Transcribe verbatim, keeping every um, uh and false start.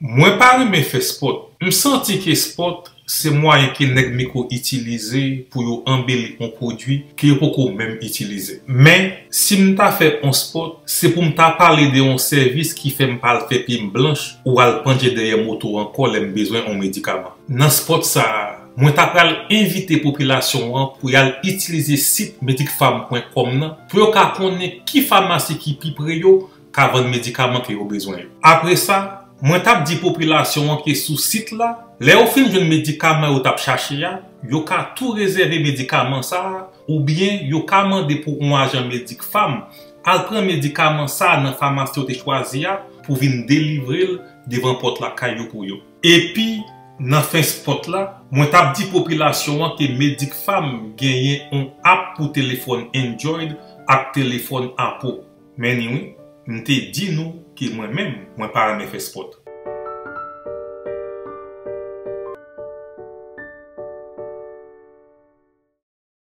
Mwen pa renmen fè spòt. M santi ke spòt se mwayen ke nèg mikwo itilize pou yo anbeli yon pwodui ke yo poko menm itilize. Men, si m ta fè yon spòt, se pou m ta pale de yon sèvis ki fè m pa al fè pye m blanch ou al pandje dèyè moto ankò lè m bezwen yon medikaman. Nan spòt sa a, mwen ta pral envite popilasyon an pou y al itilize sit medicfam pwen kòm nan pou yo ka konnen ki famasi ki pi pre yo ka vann medikaman ke yo bezwen yo. Apre sa, mwen t ap di popilasyon an ke sou sit la, lè yo fin jwenn medikaman yo t ap chache a, yo ka tou rezève medikaman sa a, oubyen yo ka mande pou yon ajan medicfam al pran medikaman sa a nan famasi yo te chwazi a pou vin delivre l devan pòt lakay yo pou yo. Epi, nan fen spòt la, mwen t ap di popilasyon an ke medicfam genyen yon app pou telefòn Android ak telefòn Apple. Men ni wi, m te di nou ke mwen menm, mwen pa renmen fè spòt.